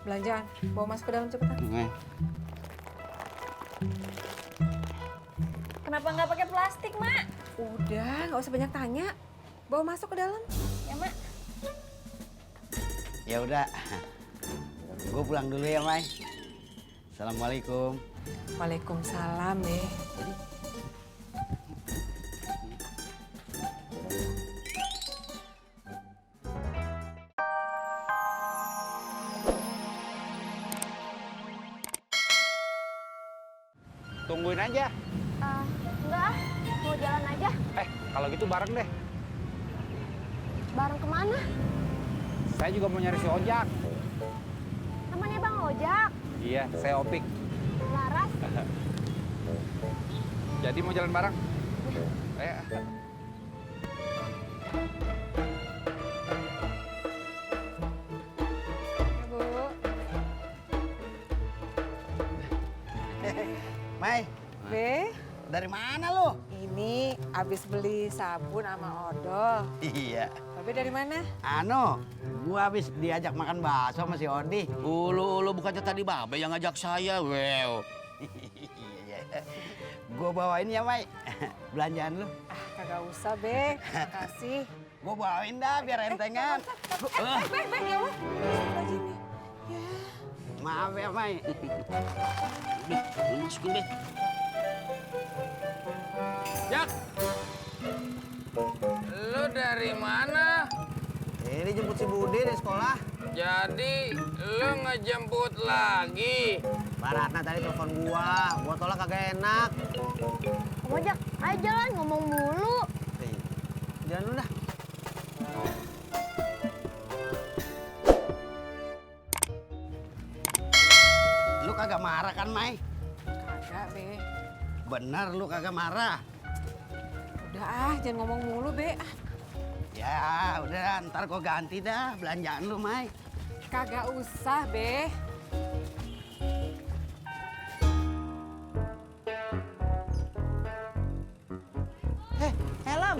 belanjaan. Bawa masuk ke dalam cepetan. Kenapa nggak pakai plastik, Mak? Udah, nggak usah banyak tanya. Bawa masuk ke dalam. Ya, Mak. Ya udah, gue pulang dulu ya, Mai. Assalamualaikum. Waalaikumsalam, Be. Tungguin aja. Enggak, mau jalan aja. Kalau gitu bareng deh. Bareng kemana? Saya juga mau nyari si Ojak. Temannya Bang Ojak. Iya, saya Opik. Laras. Jadi mau jalan bareng? Ayo. Ya, Bu. Mai, Be, dari mana lu? ini abis beli sabun sama odol. Iya. Babe dari mana? Gua habis diajak makan bakso sama si Odi. Ulu bukannya tadi Babe yang ngajak saya, well. Gua bawain ya, Mai. Belanjaan lu. Ah, kagak usah, Be. Makasih. Gua bawain dah biar entengan. Be, ya Allah. Lagi, Be. Ya. Maaf ya, Mai. Lu masukin deh. Jak! Lu dari mana? Ini jemput si Budi di sekolah. Jadi lu ngejemput lagi? Pak Ratna tadi telepon gua tolak kagak enak. Bang Ojak, ayo jalan ngomong mulu. Jangan lu dah. Lu kagak marah kan, Mai? Kagak, Be. Bener lu kagak marah. Udah jangan ngomong mulu, Be. Ah, Ya, udah ntar gua ganti dah belanjaan lu, Mai. kagak usah, Be. Helm.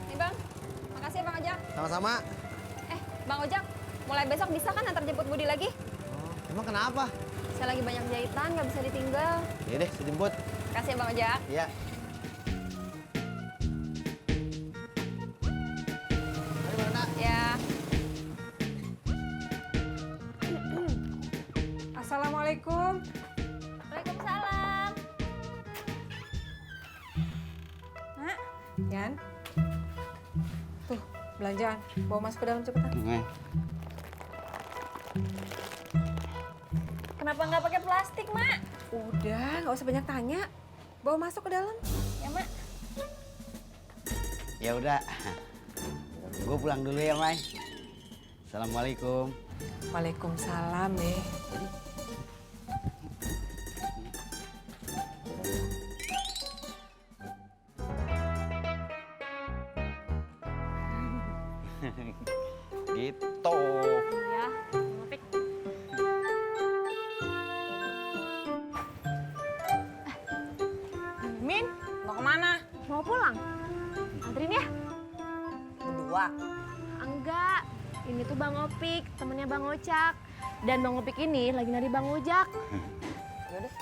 Nih Bang, makasih ya Bang Ojak. Sama-sama. Bang Ojak, mulai besok bisa kan antar jemput Budi lagi? Emang kenapa? Saya lagi banyak jahitan, nggak bisa ditinggal. Ya deh, saya jemput. Makasih ya Bang Ojak. Iya. Ayo, Mana? Ya. Assalamualaikum. Waalaikumsalam. Nak, Yan. Tuh, belanjaan. Bawa masuk ke dalam cepetan. Kenapa nggak pakai plastik, Mak? Udah, nggak usah banyak tanya. Bawa masuk ke dalam. Ya, Mak. Ya udah. Gua pulang dulu ya, Mai. Assalamualaikum. Waalaikumsalam, Be. Gitu. Iya, ngopik. Min, mau kemana? Mau pulang? Anterin ya? Berdua. Enggak. Ini tuh Bang Opik, temennya Bang Ojak. Dan Bang Opik ini lagi nyari Bang Ojak. Yaudah.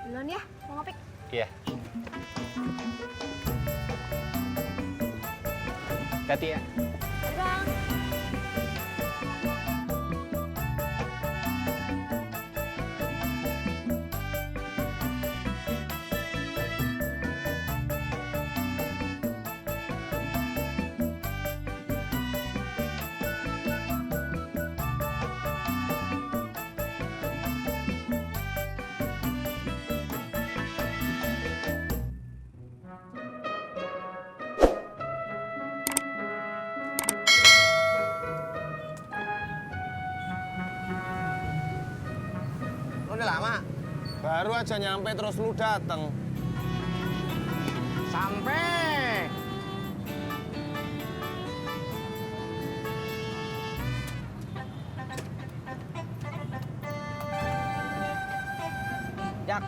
Duluan ya, Bang Opik. Iya. Hati ya. Bye, Bang. Lu udah lama? Baru aja nyampe terus lu dateng. Sampai. Jak,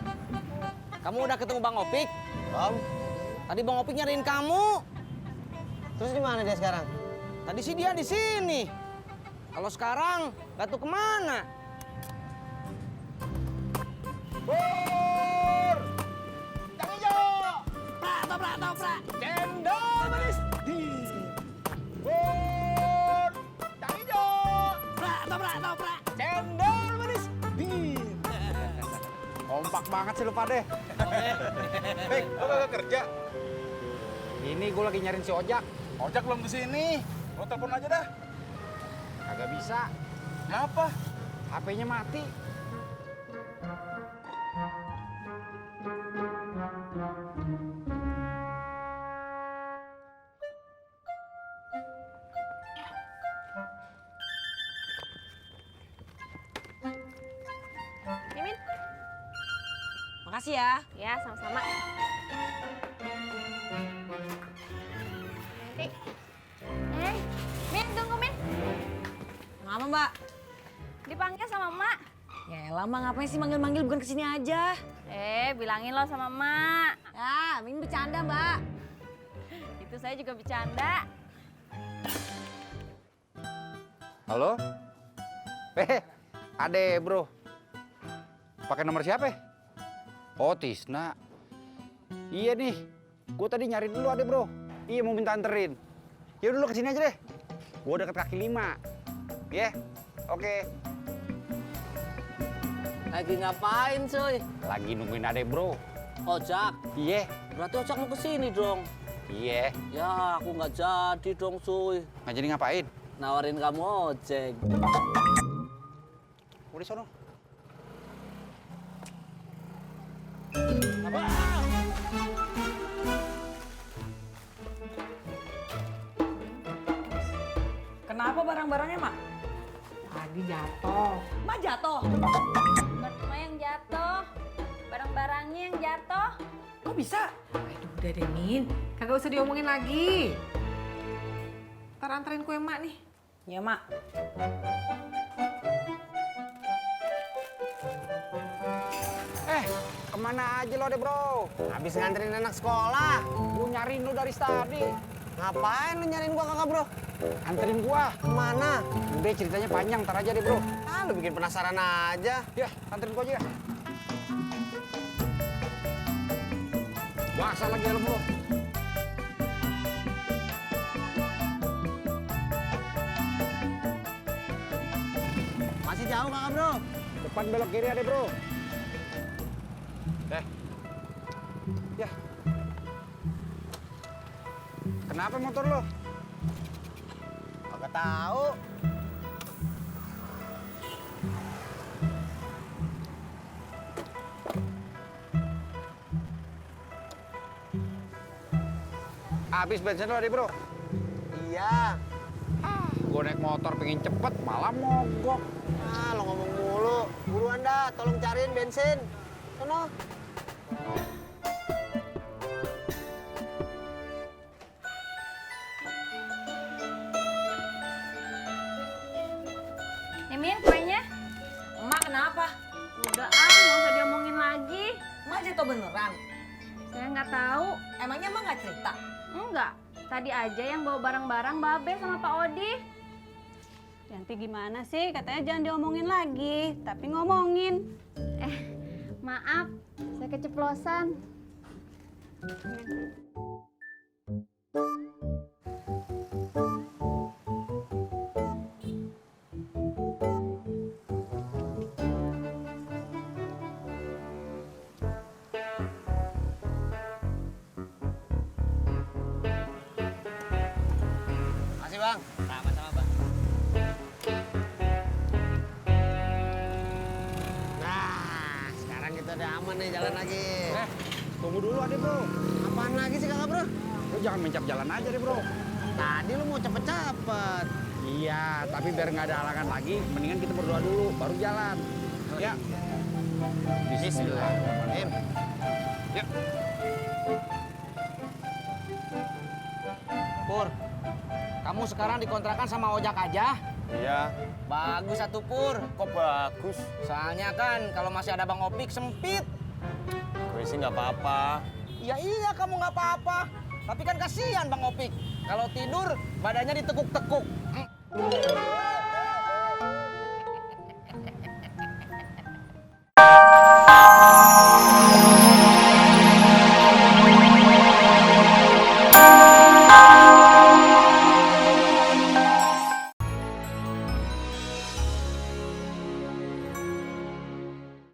kamu udah ketemu Bang Opik? Om, Tadi Bang Opik nyariin kamu. Terus di mana dia sekarang? Tadi sih dia di sini. Kalau sekarang nggak tahu kemana. Pur! Yang hijau! Prak! Cendol manis! Pur! Yang hijau! Prak! Cendol manis! Kompak banget sih lu pade. Pik, lu kagak kerja? Ini gue lagi nyariin si Ojak. Ojak belum kesini. Lu telepon aja dah. Kagak bisa. Kenapa? HP-nya mati. Mimin. Makasih ya. Ya, sama-sama. Min, tunggu Min. Ngapa, Mbak? Dipanggil sama Mak. Ya elah, Mbak, ngapain sih manggil-manggil, bukan kesini aja. Bilangin lo sama Mak. Ya, Min bercanda, Mbak. Itu saya juga bercanda. Halo? Ade bro. Pakai nomor siapa? Oh Tisna. Iya nih, gue tadi nyari dulu Ade bro. Iya mau minta anterin. Ya udah lu kesini aja deh. Gue deket kaki 5. Ya, oke. Lagi ngapain, cuy? Lagi nungguin Ade bro. Ojak. Iya, Berarti Ojak mau kesini dong. iya. Ya, aku nggak jadi dong, cuy. Nggak jadi ngapain? Nawarin kamu ojek. Udah sono. Kenapa barang-barangnya, Mak? Tadi jatuh. Mak jatuh? Bukan cuma yang jatuh, barang-barangnya yang jatuh. Kok bisa? Aduh, udah deh, Min. Kagak usah diomongin lagi. Ntar anterin kue Mak nih. Ya, Mak. Kemana aja lo Ade bro? Habis nganterin anak sekolah. Gue nyariin lu dari tadi. Ngapain lu nyariin gua kakak, bro? Anterin gua. Kemana? Udah ceritanya panjang, ntar aja deh bro. Ah, lu bikin penasaran aja. Ya, anterin gua aja ya. Basah lagi helm lo. Masih jauh kakak, bro? Depan belok kiri ada bro. Ya. Kenapa motor lo? Kagak tahu. Habis bensin lo ada bro. Iya. Gue naik motor pengen cepet malah mogok. Ah, lo ngomong mulu. Buruan dah, tolong cariin bensin. Sono. Mimin, kuenya. Emak kenapa? Udah nggak usah diomongin lagi. Emak jatuh beneran? Saya nggak tahu. Emangnya Emak nggak cerita? Enggak. Tadi aja yang bawa barang-barang Babe sama Pak Odi. Yanti gimana sih? Katanya jangan diomongin lagi, tapi ngomongin. Maaf, saya keceplosan. Makasih, Bang. Sama-sama, Bang. Nah, sekarang kita udah aman nih jalan lagi. Tunggu dulu ada bro. Apaan lagi sih kakak, bro? Lu jangan mencap jalan aja deh bro. Tadi lu mau cepet-cepet. Iya, tapi biar nggak ada halangan lagi, mendingan kita berdoa dulu, baru jalan. Ya. Bismillahirrahmanirrahim. Ya. Pur, kamu sekarang dikontrakan sama ojak aja? Iya. Bagus satu Pur. Kok bagus? Soalnya kan kalau masih ada Bang Opik sempit. Gue sih nggak apa-apa. Ya iya kamu nggak apa-apa. Tapi kan kasihan Bang Opik. Kalau tidur badannya ditekuk-tekuk.